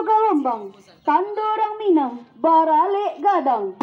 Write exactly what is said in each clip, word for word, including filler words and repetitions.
Galombang, tando urang Minang, baralek gadang.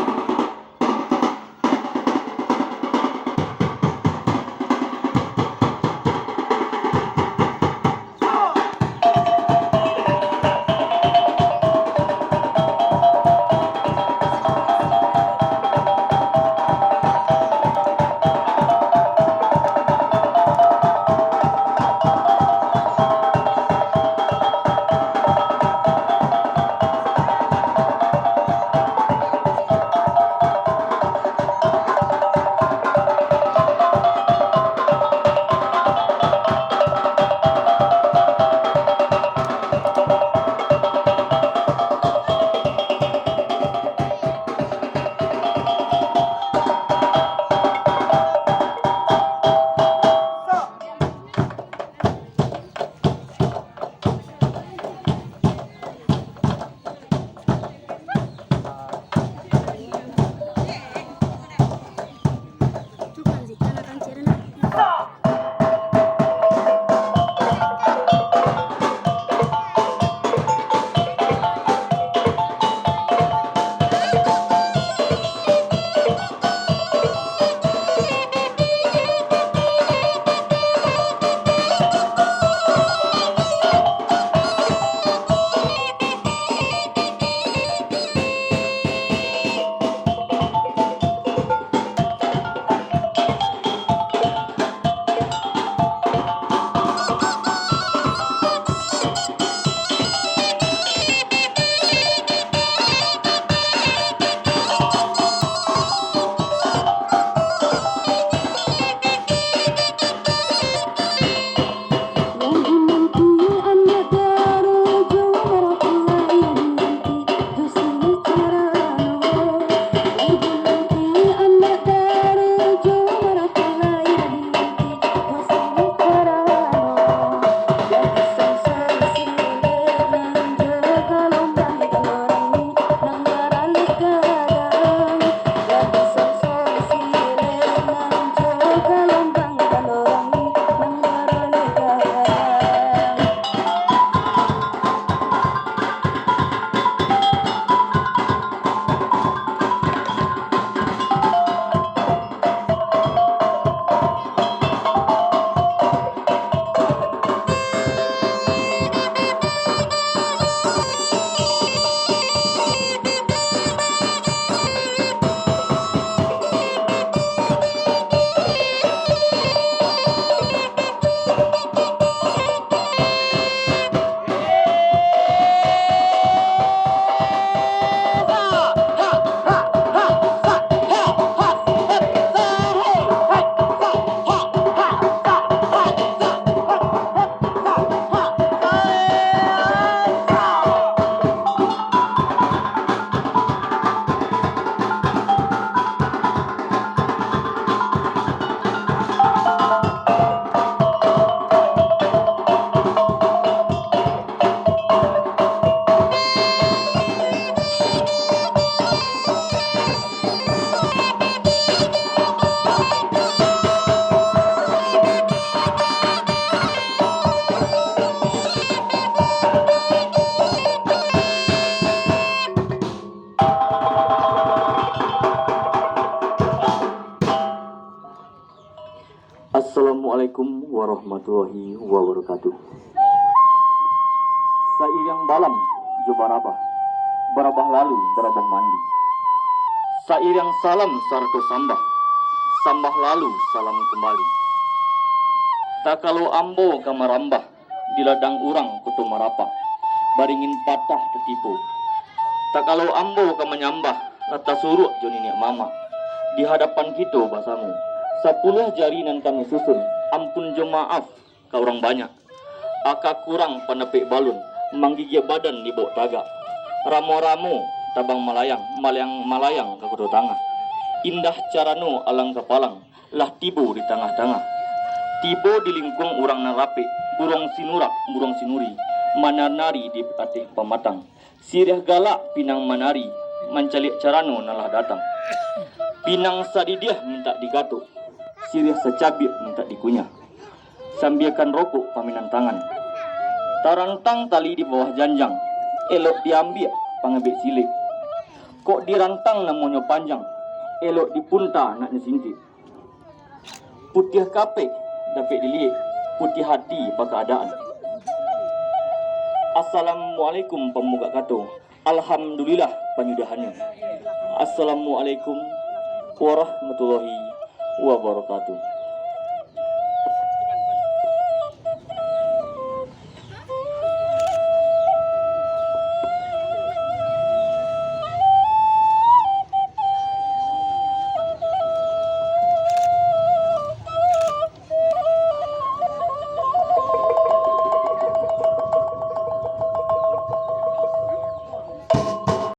Assalamualaikum warahmatullahi wabarakatuh. Sairiang balam jo barabah, barabah lalu barabah mandi. Sairiang salam sarato sambah, sambah lalu salam kambali. Takalo ambo ka marambah, di ladang urang Koto Marapak, baringin patah tatibo. Takalo ambo ka manyambah, lah tasuruak jo niniak mamak. Di hadapan kito basamo, sapuluah jari nan kami susun, ampun jo maaf ka urang banyak. Aka kurang pandapek balun, manggigiak badan dibawok tagak. Ramo-ramo tabang malayang, malayang, malayang ka Koto Tangah. Indah carano alang kapalang, lah tibo di tangah-tangah. Tibo di lingkuang urang nan rapek, buruang sinurak, buruang sinuri, mananari di ateh pamatang. Siriah galak pinang manari, mancaliak carano nan lah datang. Pinang sadidiah mintak digatok, siriah sacabiak mintak dikunyah. Sambiakan rokok paminan tangan. Tarantang tali di bawah janjang, elok diambiak pangabek silek. Kok dirantang namonyo panjang, elok dipunta naknyo singkek. Putiah kapek dapek diliek, putiah hati pakaadaan. Assalamualaikum pambukak kato. Alhamdulillah panyudahannyo. Assalamualaikum warahmatullahi wabarakatuh.